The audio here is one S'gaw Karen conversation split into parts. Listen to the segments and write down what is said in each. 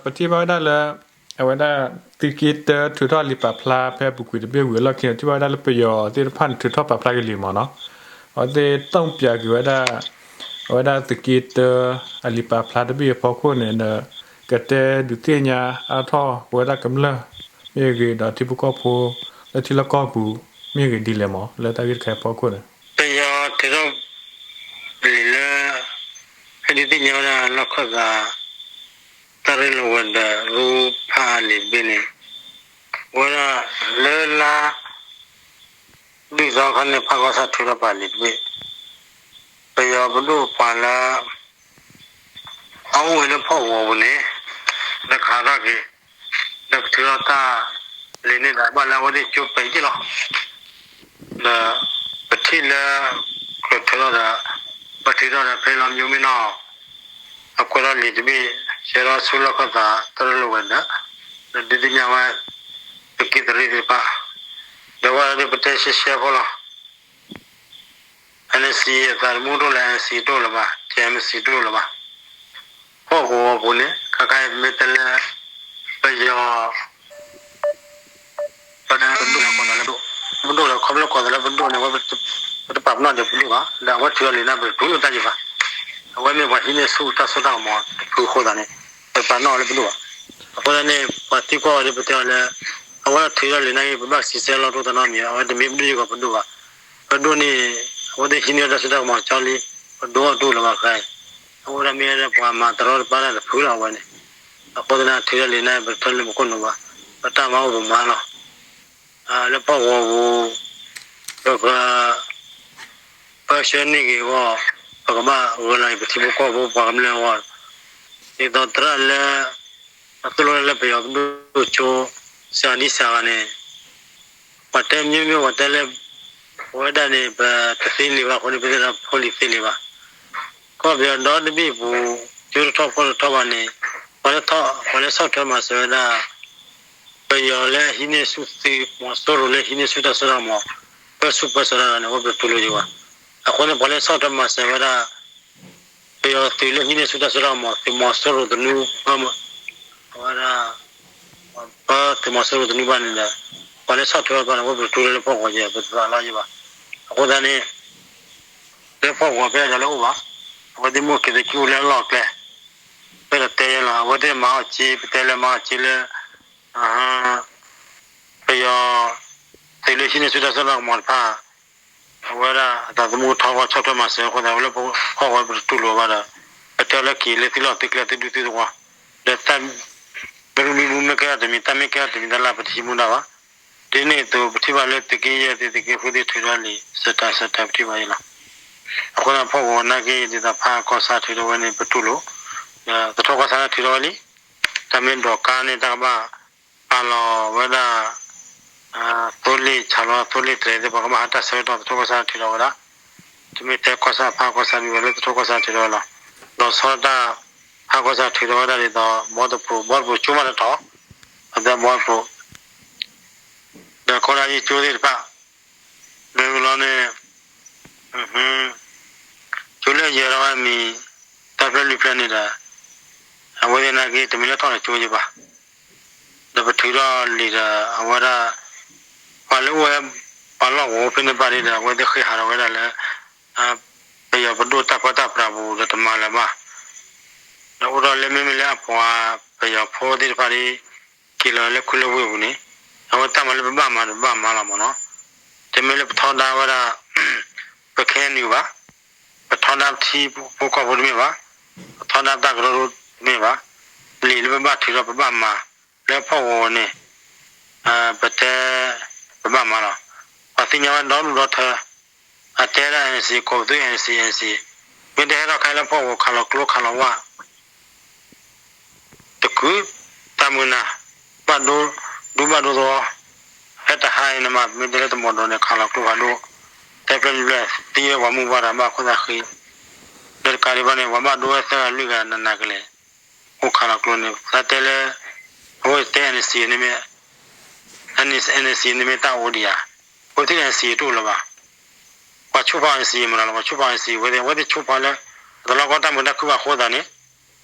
ပထံၣ်ဘၣ်ဝဲဒၣ်လၢ အဝဲဒၣ် သုးက့တၢထုးထီၣ်လံာ်ပာ်ဖျါဖဲအပူၤကွံာ်တဘ့ၣ်ဝံၤအလီၢ်ခံန့ၣ် ထံၣ်ဘၣ်ဝဲဒၣ်လၢပယီၤသ့ၣ်တဖၣ်န့ၣ် ထုးထီၣ်ပာ်ဖျါက့ၤလံမ့ၢ်နီၤ. အဝဲသ့ၣ်တုံ့ပြန်က့ၤဝဲဒၣ် အဝဲဒၣ်သုးက့တၢ အလံာ်ပာ်ဖျါတဘ့ၣ်အဖီခိၣ်န့ၣ်ဒီး ကတဲဒုးသ့ၣ်ညါအါထီၣ်ဝဲဒၣ်ကမျၢၢ်မ့ၢ်ဂ့ၤ ဒီးထံဖိကီၢ်ဖိလၢထံလီၢ်ကီၢ်ပူၤမ့ၢ်ဂ့ၤဒ်လဲၣ်မ့ၢ် လၢတၢ်ဂ့ၢ်တခါအံၤအဖီခိၣ်န့ၣ် ပယီၤထုးထီၣ်လံာ်လၢ ဟဲဒုးသ့ၣ်ညါဝဲဒၣ်လီၢ်ခၢၣ်သး တၢ်ရ့လိာ်ဝဲၤဒၢးရူဖးအါလံာ်တဘ့ၣ်န့ၣ် ဝဲဒၣ်လၢလါ ဒုၣ်သီခါန့ၣ် ဖးကီၢ်ဆၣ်ထုးထီၣ်ပာ်လံာ်တဘ့ၣ်, ပယီၤပဒိၣ်ပှၤလၢ အအိၣ်ဝဲလၢဖီၣ်ကဝီၤပူၤန့ၣ် တခးထီၣ်က့ၤ ဒီးပထုးထီၣ်တၢ်လံာ်န့ၣ်ဒီး ဘၣ်လၢအဝဲသ့ၣ်ကၠိပဲာ်ယ့ၣ်လီၤ. ဒီးပထံၣ်လၢ ကြၢးထုးထီၣ်ဒီး ပထုးထီၣ်ဒီးဖဲလီၤမၠိမ့ၢ်နီၤ အကွဲးထီၣ်လံာ်တဘ့ၣ် ဆှၢထီၣ်ဆူလီၢ်ခၢၣ်သး တၢ်ရ့လိာ်ဝဲၤဒၢး ဒီးဒုးသ့ၣ်ညါဝဲ သုးက့တရံးသ့ၣ်တဖၣ် ဒီးဝဲဒၣ်ပတဲရှဲရှဲဖိလီၤ. NCA အသးတမူတအိၣ်လၢ NCA တအိၣ်လၢၤဘၣ်, TNC တအိၣ်လၢၤဘၣ်. ဖီၣ်ကဝီၤပူၤန့ၣ် ခါခါအံၤမ့ၢ်တဲလၢ ပယီၤ ပဒိၣ်န့ၣ် ပဒိၣ်လၢခီဖျိလၢကီၢ်သးလၢပဒိၣ်န့ၣ် ပတပာ်ပနီၣ်ဒီးပဒိၣ်ဘၣ်, ဒီးအဝဲထုးထီၣ်လံာ်န့ၣ် ပတတူၢ်လိာ်တၢ်ယံၤဘၣ်. အဝဲမ့ၢ်ပှၤဟံးန့ၢ်ဆူၣ်တၢ်စိတၢ်ကမီၤတဖုအဃိသတးန့ၣ် ပပာ်ပနီၣ်အီၤလၢပဒိၣ်ဘၣ်. အဃိသတးန့ၣ် ပှၤသံကွၢ်ဝဲဒၣ်ပတဲအီၤလၢ အဝဲထုးထီၣ်လံာ်န့ၣ် ပဘၣ်စံးဆၢလီၢ်တိၢ်သးနီတမံၤ, အဝဲတမ့ၢ်ပဒိၣ်ယဂီၢ်ပဒိၣ်ဘၣ်. ပဒိၣ်န့ၣ် အဝဲသ့ၣ်ဟံးန့ၢ်တၢ်စိတၢ်ကမီၤကၠီလံ, ပဒိၣ်အီၤတအိၣ်လၢၤဘၣ်ခဲအံၤ, အအိၣ်ဒၣ်မ့ၢ်ဝဲဒၣ်ပှၤမၤတရီတပါတၢ်တဖုလီၤအဝဲန့ၣ်. အဃိသတးန့ၣ် ထုးထီၣ်လံာ်န့ၣ် ပတထၢလၢပခိၣ်နူာ်ဘၣ်, ပတၢ်မၤအိၣ်ပမၤလီၤ. လၢဖီၣ်ကဝီၤပူၤ ပက ပၢဆှၢန့ၢ်က့ၤအဂီၢ် ပကဘၣ်ဂၢၢ်လီၤအံၤ ပထံဖိကီၢ်ဖိပှၤကမျၢၢ်အဂီၢ်, ဒ်သိးသရၣ်လၢ အသိၣ်လိလၢပယီၤပဒိၣ်ကၠိ စှၤဒံစှၤဂၤန့ၣ် ပှၤတဲမ့ၢ်မ့ၢ်ပှၤတဲလၢ ပဝဲဒၣ်န့ၣ် ပတသ့လံာ်ဘၣ်အဃိန့ၣ် ပသ့ၣ်ဒီးဖိလံၤသ့လံာ်ဘၣ်. ကီၢ်ပယီၤဒီတဘ့ၣ်အပူၤ ကၠိတထီၣ်ဖီၣ်တထီၣ်ဘၣ်န့ၣ် ပှၤလၢထီၣ် ပှၤလၢဆီၣ်ထွဲမၤစၢၤဝဲဒၣ် ပယီၤလၢအဟံးန့ၢ်ဆူၣ် သုးမီၤစိရိၤလၢဟံးန့ၢ်ဆူၣ်တၢ်စိတၢ်ကမီၤ ပၢဆူၣ်ပၢစိးတၢ်န့ၣ် အဝဲပတတူၢ်လိာ်ဒံးဘၣ်. အဃိန့ၣ် ပှၤလၢဆီၣ်ထွဲမၤစၢၤဝဲဒၣ် ပယီၤသုးလၢဟံးန့ၢ်ဆူၣ်တၢ်စိတၢ်ကမီၤ သုးမီၤစိရိၤသနူ အဝဲဒၣ် ပသုးမီၤစိရိၤသနူဘၣ်န့ၣ်ဒီး ပှၤလၢဆီၣ်ထွဲအီၤန့ၣ် အဝဲပတတူၢ်လိာ်လၢဖီၣ်ကဝီၤယဲ ပတသးလီၤယဲဘၣ်. အဃိသတးန့ၣ် လၢဖီၣ်ကဝီၤဖဲဒၣ်လၢအိၣ်ဘၣ်, အဝဲသ့ၣ်မိၢ်က့ၤသကံအိၣ်လၢအလီၢ်အကျဲ ဖဲဒီးတဲယဲလီၤ အဝဲသ့ၣ်မၤအီၣ်က့ ပတဲလၢမၤအီၣ်က့လၢ ပယီၤ သုးလၢဟံးန့ၢ်ဆူၣ်တၢ်စိတၢ်ကမီၤတဖၣ် အဝဲဒၣ်အသးသမူထီၣ်ဂီၤဆီၣ်ထွဲမၤစၢၤအဃိသတး အဝဲလၢဖီၣ်ကဝီၤပတတူၢ်လိာ်ဘၣ်ဒီး ပတဲလၢက့ၤလၢသုလီၢ်သုကျဲသုဒူသုသဝီ ဒီးတၢ် မ့ၢ်ရူမံမူမ့ၢ်ကဲထီၣ်တမံၤ တၢ်မ့ၢ်ကဲထီၣ်တမံၤတၢ်လၢပတဟံးမူဒါဘၣ်. ဒ်န့ၣ်အသိး ပထံၣ်ဘၣ်လၢသုးက့ယဲၢ်သ့ၣ် သုးက့ဃုသ့ၣ်ထုးထီၣ်လံာ် စဲးတၢးစဲးတၢးပထံၣ်ဘၣ်အံၤလီၤ. အဃိသတးဖီၣ်ကဝီၤနာ်က့ ဒ်သိးဖးကီၢ်ဆၣ်ထုးထီၣ်ဝဲန့ၣ် ပတူၢ်လိာ်, ဒီးသထီၣ်ကီၢ်ဆၣ်လၢထုးထီၣ်ဝဲလံ, တၢ်မ့ၢ်ဒိးကါန့ၣ် တၢ်ကဘၣ်ပာ်လီၤဝဲဒၣ် သိလ့ၣ်ဆၣ်လီၤ သိလ့ၣ်တြဲၤသ့ၣ် ပှၤကဘၣ်ဟးတၢ်ဆၢကတီၢ်သထီၣ်ကီၢ်ဆၣ်ထုးထီၣ်ဝဲဒၣ်, တမ့ၢ်ထဲကီၢ်ဆၣ်ဖးကီၢ်ဆၣ်မံၤဝဲလၢသထီၣ်ကီၢ်ဆၣ်ထုးထီၣ်ဝဲလီၤ. ဒီးဆီတၢ်ဖးကီၢ်ဆၣ်ထုးထီၣ်ဝဲဒၣ်ဒ်သိး ဘီတပိၤ ဘီတပိၤကၠိမးတထီၣ်, အသးဘီတပိၤ ဒီးခီဒၣ်ယကၠိသ့ၣ်တဖၣ် မ့ၢ်ဝံၤလီၤန့ၣ် ကၠိလၢယဲၤထီၣ်ဝဲမံၤ တၢ်ဖျၢၣ်လွံၢ်ဖျၢၣ်န့ၣ်ဒီး အဝဲသ့ၣ်နာ်က့ တမ့ၢ်လၢထီၣ်န့ၣ်ကၠိယဲဘၣ်. ဒီးပထုးထီၣ်လံာ်ဒီး အဝဲဒၣ် ပှၤလၢအိၣ်ဝဲ ပှၤလီၢ်ကဝီၤဖဲန့ၣ်ဘၣ်န့ၣ်ဒီး အဝဲသ့ၣ်ဃ့ၢ်ဟးထီၣ်ဝဲဒၣ်လၢ ပယီၤပဒိၣ်တၢ်ကီတၢ်ပြးပူၤဒီးတမၤလၢၤဘၣ်. ဒီးအိၣ်ထီၣ်လၢမ့မ့ၢ်လၢအပှၤ ပယီၤဖိသ့ၣ်တဖၣ်ဒ် က့ၤလီၤလၢခူလၢဝ့ၢ်ပူၤန့ၣ် အဝဲတၢ်မၤလၢပဘၣ်မၤဒီးပဘၣ်မၤလီၤမ့ၢ်နီၤ. တမ့ၢ်လၢပထီဒါဝဲဒၣ် ပခဲအံၤနုာ်ဘၣ်, ပထီဒါပထံဖိကီၢ်ဖိတမ့ၢ်ဘၣ်, ပထီဒါပတၢ်ကရၢကရိတမ့ၢ်ဘၣ်, လံာ်လၢပဘၣ်ထုးထီၣ်ပဘၣ်မၤ လၢဖီၣ်ကဝီၤန့ၣ် ပတဲ ပဘၣ်မၤလီၤ. ပှၤသ့ၣ်ညါဝဲဒီဒူၣ်ဒီထၢ အတဲဒၣ် NCA ကိးပသူ NCA NCA မ့ၢ်တဟဲထီၣ်ခဲလၢဖီၣ်ကဝီၤခးလီၤကျိခးလီၤဝၣ် တကုာ် တၢ်မုာ်နၤ ဘၣ်ဒိ ဒူဘၣ်ဒိသဝီ ဟဲတဟါအံၤန့ၣ်မး မ့ၢ်တဲလၢတမီၤဒိးန့ၣ် ခးလီၤကျိဖးဒိၣ် တဲဖျၢၣ်ဖျၢၣ် သံဝဲပှၤမုၢ်ပှၢ်တၢ်ဘၣ်ခိၣ်သးဃံ ဒီးတကးဒံးဘၣ်န့ၣ် ပှၤဘၣ်ဒိဝဲသၢဂၤလွံၢ်ဂၤနးနးကလဲာ် အိၣ်ခးလီၤကျိန့ၣ် သးတဲလၢ အဝဲတဲ NCA န့ၣ်မ့ၢ် NCA န့ၣ်မ့ၢ်တၢ်အိၣ်ဒံးဧါ, အဝဲသ့ၣ် NCA တအိၣ်လၢၤဘၣ်. ပှၤဆိဖး NCA မ့ၢ်လီၤ ပှၤဆိဖး NCA ဝဲသ့ၣ် အဝဲသ့ၣ်ဆိဖးလၢ အတလီၢ်ကီတၢ်မုာ်တၢ်ခုၣ်ဘၣ်အဃိသတးန့ၣ်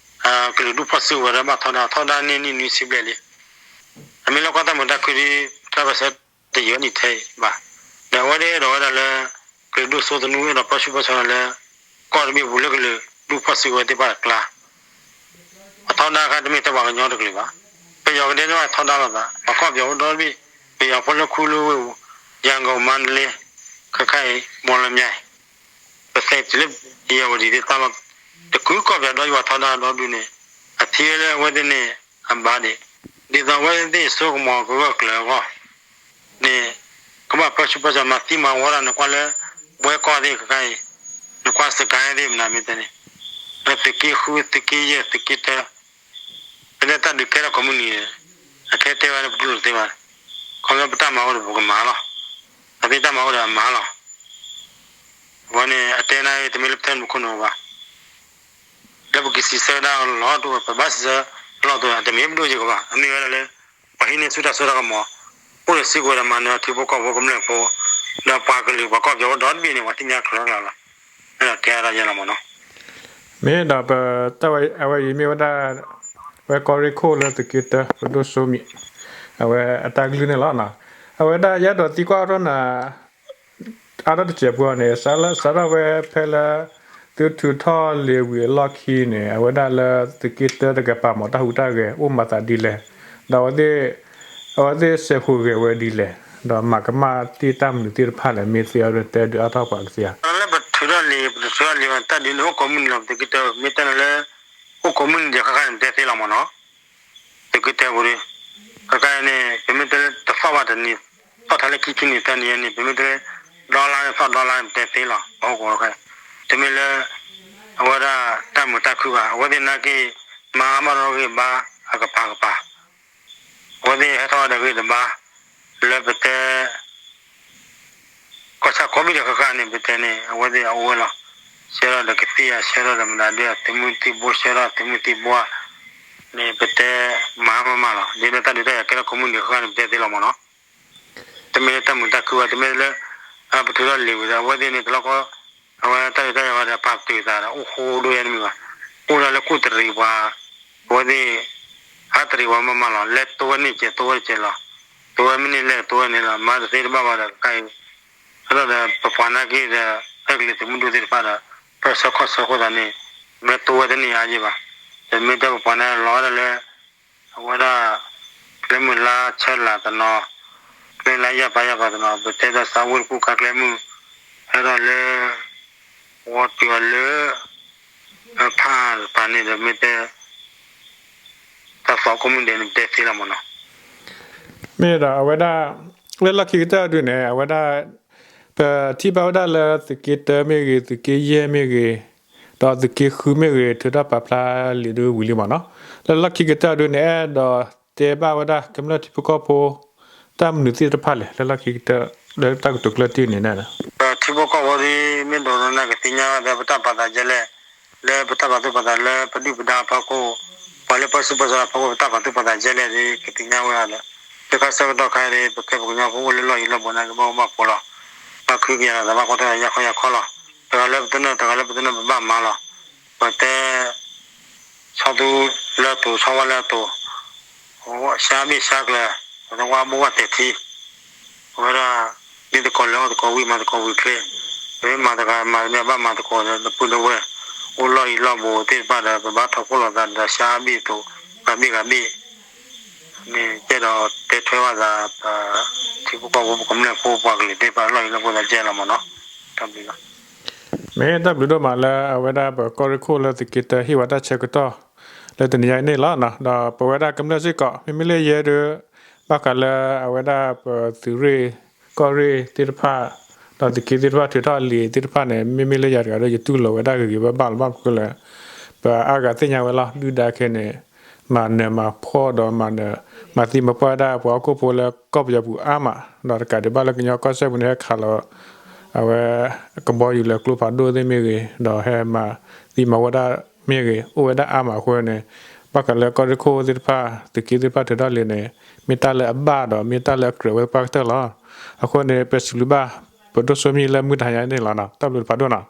ကလုာ်ဒူၣ်ဖီၣ်စုကဝဲၤဒီးဘၣ်ထီဒါ ထီဒါန့ၢ်နံၣ်နွံဆံဘျဲၣ်လံ. အမ့ၢ်လၢကီၢ်တၢ်မုာ်တၢ်ခုၣ်ဒီး တၢ်ပၢၢ်ဆၢတယံာ်အနံၣ်ထဲအံၤဘၣ်. ဒီးအဝဲဒၣ်အဲၣ်ဒိးဝဲဒၣ်လၢ ကလုာ်ဒူၣ်စိသနူအဲၣ်ဒိးပၢဆူၣ်ပၢဆှၢလၢ ကီၢ်တဘ့ၣ်ပူၤလၢကလုာ်ဒူၣ်ဖီၣ်စုကဝဲၤသ့ၣ်တဖၣ်အကျါ အထီဒါခါတမ့ၢ်ထဲပှၤကညီတကလုာ်ဘၣ်. ပယီၤကဒဲန့ၣ်ဘၣ်ထီဒါလိာ်သး ပှၤကီၢ်ပယီၤအိၣ်ဒီတဘ့ၣ်, ပယီၤဖိလၢခူလၢဝ့ၢ်ပူၤ, ရန်ကုန်, မန္တလေး, ခဲခါအံၤ မော်လမြိုင်, ပသဲတုၤလၢဧရာဝတီသ့ၣ်တဖၣ်လီၤ. တကုၤကီၢ်ပယီၤဒီးယွၤထီဒါဒီဒုန့ၣ် အထံဝဲလၢအဝဲသ့ၣ်န့ၣ် အဘၣ်ဒံး, ဒ်သိးအဝဲသ့ၣ်ဆိကမိၣ်ကဂၢၢ်ကျၢၤအဂီၢ်န့ၣ် ကဘၣ်ပၢဆူၣ်ပၢဆှၢမၤသံမၤဝီတၢ်န့ၣ် ကွၢ်လၢ ဘှဲကီၢ်သ့ၣ်ခဲခါအံၤ နကွၢ်စကဲသ့ၣ်မနုၤမ့ၢ်တဲန့ၣ် လၢသုးက့ဃု သုးက့ယဲၢ် သုးက့တၢ လၢတၢ်ဒုးကဲထီၣ်ကိးမုၢ်နံၤန့ၣ် အခဲတဲဝဲလၢပတူၢ်လိာ်သ့ဘၣ်. ခီဖျိပတၢ်မၤအိၣ်ဒီးပကမၤလီၤ. အသ့ၣ်တၢ်မၤအိၣ်ဒီးအမၤလီၤ. အဝဲန့ၣ် အတဲနၤအံၤ တမ့ၢ်လၢပထဲန့ၣ်ပခိၣ်နူာ်ဘၣ်. လၢပကစံးဆၢကဒါလီၤတအိၣ် ပဘၣ်စံးဆၢလီၤတအိၣ် တမ့ၢ်ပဒိၣ်က့ၤကဘၣ်. အမ့ၢ်ဝဲဒၣ်လၢ ပှၤဟံးန့ၢ်ဆူၣ်တၢ်စိတၢ်ကမီၤ အိၣ်ဒီးစ့ၢ်ကီးဝဲဒၣ်မၤနၢၤထံဖိကီၢ်ဖိကမျၢၢ်ဖိ ဒီးပှၤကလုာ်ပှၤကီၢ်ပယီၤအိၣ်ဒီတဘ့ၣ်န့ၣ် ပှၤသ့ၣ်ညါချၢလီၤလီၤ. အဲၣ်ဒိးတဲအါဒၣ်ယဲလီၤမ့ၢ်နီၤ. မ့ၢ်ဒီးပ တၢ်ဝဲအံၤမ့ၢ်ဝဲဒၣ် ဝဲကီၢ်ရ့ၣ်ခိၣ်လၢသုးက့တၢ ပဒိၣ်စိမံၤ အဝဲအတၢ်ကလုၢ်န့ၣ်လီၤ. အဝဲဒၣ်ယအဲၣ်ဒိးသံကွၢ်ထီၣ်နၤ အါထီၣ်တစဲးဖိန့ၣ် စးထီၣ်ဖဲလၢ သုထုးထီၣ်လံာ်ဝံၤအလီၢ်ခံန့ၣ် အဝဲဒၣ်လၢသုးက့တၢတကပၤမ့ၢ်တၢ်ဟူးတၢ်ဂဲၤအိၣ်မၤသးဒ်လဲၣ်, ဒီးအဝဲသ့ၣ် အဝဲသ့ၣ်စဲးဃုာ်ဂဲၤဝဲဒ်လဲၣ်, ဒီးမၤကမၣ်တ့ၢ်တၢ်မနုၤသ့ၣ်တဖၣ်လဲၣ် မ့ၢ်သ့အီၤဒီးတဲဒုးအါထီၣ်ပှၤကသ့ဧါ. လၢပထုးထီၣ်လံာ် ပတထုးထီၣ်လံာ်ဘၣ် တၢ်ဒုးန့ၣ်အိၣ်ကိးမုၢ်နံၤလီၤ ပသုးက့တၢ မ့ၢ်တၢ်န့ၣ်လၢ အိၣ်ကိးမုၢ်နံၤဒီးခဲခါန့ၣ် ပတဲသ့လီၤမ့ၢ်နီၤ. သုးက့တၢပူၤဒီး ခဲခါန့ၣ် ပမ့ၢ်တဲလၢတသီၣ်ဘၣ်တနံၤ သီၣ်ထီၣ်လၢခံခံနံၤသၢနံၤန့ၣ် ပမ့ၢ်တဲလၢ ဒီလါန့ၣ်သီၣ်ဒီလါန့ၣ် ပတဲသ့လီၤ ပဟီၣ်ကဝီၤတခါ တမ့ၢ်လၢ အဝဲဒၣ်တၢ်မုာ်တၢ်ခုၣ်ဘၣ် အဝဲသ့ၣ်နာ်က့ မၤအါမးဒီးဂ့ၢ်ဘါအကပၤကပၤ အဝဲသ့ၣ်ဟဲထီၣ်ဝဲဒီးဂ့ၢ်တဘါ လၢပတဲ ကီၢ်ဆၣ်ကိးဘ့ၣ်ဒီးခဲခါန့ၣ် ပတဲန့ၣ် အဝဲသ့ၣ်အအိၣ်ဝဲလီၤ. ဆှၢထီၣ်ဒီးကသံၣ်ဧါ ဆှၢထီၣ်ဒီးမတၤဒုး သုးမုၢ်သံၣ်ဘိ ဆှၢထီၣ်သုးမုၢ်သံၣ်ဘိဧါ န့ၣ် ပတဲမၤမးမးလီၤ. ဒ်လၢတၢ်ဒုးတၢ်ယၤကဲထီၣ်ကိးမုၢ်နံၤခဲခါန့ၣ် ပတဲသ့လီၤမ့ၢ်နီၤ. တမ့ၢ်လၢတၢ်မုာ်တၢ်ခုၣ်ဘၣ် တမ့ၢ်လၢ ပထုးထီၣ်လံာ်ဝံၤဒီး အဝဲသ့ၣ်န့ၣ် တလီၢ်ကီ အဝဲတၢ်ဒုးတၢ်ယၤဝဲဒီး ပာ်ပတုာ်သးဒီး အိၣ်ဃိဒိၣ်ယဲၢ်တမံၤဘၣ်. အိၣ်ဒီးလၢကူၣ်တရံးပှၤ အဝဲသ့ၣ် ဟးတရံးပှၤမးမးလီၤ. လဲၤတိဝဲန့ၢ်ကဲး တိဝဲတကဲးလီၤ. တိဝဲမ့ၢ်န့ၢ်လဲၣ် တိဝဲန့ၣ်လီၤ. မၤတသ့တဘၣ်ဘၣ်ဒီး ခဲအံၤ ဟဲထီၣ်ဒီးပပှၤနာ်က့ဒီး ဟဲကလံၤသုးမုၢ်ဒိၣ်သ့ၣ်တဖၣ်ဒီး ပၢၢ်ဆၢခီၣ်ဆၢအဃိသတးန့ၣ် မ့ၢ်တိဝဲတန့ၢ်အါယဲၢ်ဘၣ်. တမ့ၢ်တၢ်ပပှၤနာ်က့လီၤဝဲဒၣ်လၢ အဝဲဒၣ် ကျဲမုၢ်လါဆၢလာ်တနီၤ ကျဲလါယၢ်ပၤယၢ်ပၤတနီၤ ပတဲဒီးစးဝ့ၢ်တကူၣ်ခါကျဲမုၢ် ဟဲထီၣ်လၢ ဝီတုၤအီၤလၢ ဖးတပၤန့ၣ်ဒီး မ့ၢ်တဲ တၢ်သီကိးမုၢ်ဒဲးန့ၣ် ပတဲသ့လီၤမ့ၢ်နီၤ. မ့ၢ်ဒီးအဝဲဒၣ် လၢလီၢ်ခံကတၢၢ်ဒုန့ၣ် အဝဲဒၣ် ပထံၣ်ဘၣ်ဝဲဒၣ်လၢသုးက့တၢမ့ၢ်ဂ့ၤ သုးက့ယဲၢ်မ့ၢ်ဂ့ၤ ဒီးသုးက့ဃုမ့ၢ်ဂ့ၤ ထုးထီၣ်ပာ်ဖျါလံာ်ဒုဝံၤလံမ့ၢ်နီၤ. လၢလီၢ်ခံကတၢၢ်ဒုန့ၣ် အဲၣ်ဒိးတဲဘၣ်ဝဲဒၣ်ကမျၢၢ်ထံဖိကီၢ်ဖိ တၢ်မနုၤသ့ၣ်တဖၣ်လဲၣ် လၢလီၢ်ခံကတၢၢ် လၢတၢ်ကတိၤကျၢၢ်တံၢ်န့ၣ် ထံဖိကီၢ်ဖိဒ် မ့ၢ်ဒိးနၢ်ကသ့ၣ်ညါဘၣ်ဒီး ပတၢ်ပာ်သးဒ်လဲၣ် လၢပတၢ်ပာ်သူၣ်ပာ်သးလၢပဒုၣ်ပဒါအဖီခိၣ် ပှၤလၢပၢဆူၣ်ပၢစိးအဖီခိၣ် ပတၢ်ပာ်သူၣ်ပာ်သးဒ်လဲၣ်ဒီး ကသ့ၣ်ညါဝဲအီၤဒီး လၢခါဆၢကတီၢ်ခါအံၤဒီး ပခဲပကညီဖိအိၣ်လၢလီၢ်ယံၤလီၢ်ဘူးနာ်က့ ဘၣ်အိၣ်ဘၣ်ဖိလီၤ. ဘၣ်ခုကယၤလီၤသး ဘၣ်ကွၢ်ထွဲယၢ်ခီယၢ်ခီလီၤ. တဂၤလၢပသနၢၣ် တဂၤလၢပသနၢၣ် ပဘၣ်မၤလီၤ. ပတဲ ဆီသူလၢအတိၤ ဆီဝါလၢအတိၤ ရှါဘ့ၣ်ရှါကျဲၤ ပတဝါဘိဝါတဲာ်ထံ အဝဲဒၣ် ဒ်သကိးလၢအီၣ်သကိးဝံၤ မၤသကိးဝံၤချ့ ပမ့ၢ်မၤတဂၤမၤတမံၤ ဘၣ်မၤသကိးဒီး နပုၢ်နဝဲၢ် အိၣ်လီၢ်ယံၤလီၢ်ဘူးသ့ၣ်တဖၣ်ဒီး ပဘၣ်ထီၣ်ဖှိၣ်လိာ်သးဒီး ရှါဘ့ၣ်အတိၤ ဂၤဘ့ၣ်ဂၤဘ့ၣ် န့ၣ်ကဲဒီးတဲထွဲဘၣ်သး ပထံဖိကီၢ်ဖိ ပကမျၢၢ်ဖိပှၤကလုာ်သ့ၣ်တဖၣ် လီၢ်ယံၤလီၢ်ဘူးသးဒ်လဲၣ်လီၤမ့ၢ်နီၤ. တၢ်ဘျုးလီၤ. မ့ၢ်တၢ်ဘျုးဒိၣ်မးလၢအဝဲဒၣ်ပကီၢ်ရ့ၣ်ခိၣ်လၢသုးက့တၢဟ့ၣ်ဝဲတၢ်ဆၢကတီၢ် လၢတနံၤညါအံၤန့ၣ်လီၤ. ဒီးပဝဲဒၣ်ကမျၢၢ်စ့ၢ်ကီး မ့မ့ၢ်လၢယဲဒုး ဘၣ်ဃးလၢအဝဲဒၣ်ပသုးရ့ၣ် ကီၢ်ရ့ၣ်သ့ၣ်တဖၣ် ဒီးသုးက့သ့ၣ်တဖၣ်ထုးထီၣ်လံာ်သ့ၣ်တဖၣ်န့ၣ် မ့မ့ၢ်လၢယၤတဂၤဒီး ယတူၢ်လိာ်ဝဲဒၣ်ဂ့ၤဂ့ၤဘၣ်ဘၣ်လီၤ. ဘၣ်မနုၤဃိလဲၣ် ပအါဂၤသ့ၣ်ညါဝဲလီၤ ဒုၣ်ဒါခဲန့ၣ် မၤနၢၤမၤဖှီၣ်ဒီးမၤနၢၤ မၤသံမၤပှၢ်ဝဲဒၣ်ပှၤဟီၣ်ခိၣ်ဖိလၢကီၢ်ပယီၤပူၤအါမး ဒီးတကးဒံးဘၣ်လၢကညီကီၢ်စဲၣ်ပူၤန့ၣ် ဟဲခးလီၤ အဝဲ ကဘီယူၤလၢကျိဖးဒိၣ်သ့ၣ်မ့ၢ်ဂ့ၤ ဒီးဟဲမၤသံမၤဝီဒၣ်မ့ၢ်ဂ့ၤ အိၣ်ဝဲဒၣ်အါမးအဃိန့ၣ် ဘၣ်ဃးလၢကီၢ်ရ့ၣ်ခိၣ်သ့ၣ်တဖၣ် သုးက့သ့ၣ်တဖၣ်ထုးထီၣ်လံာ်န့ၣ် မ့ၢ်တၢ်လၢအဘၣ်ဒီးမ့ၢ်တၢ်လၢအကြၢးဝဲသပှၢ်ကတၢၢ်လီၤ. အဃိန့ၣ် ပစံးဘျုးဘၣ် ပဒိၣ်စိမံၤလၢမုၢ်တဟါညါန့ၣ်လီၤ. တၢ်ဘျုးတဖးဒိၣ်နီၤ.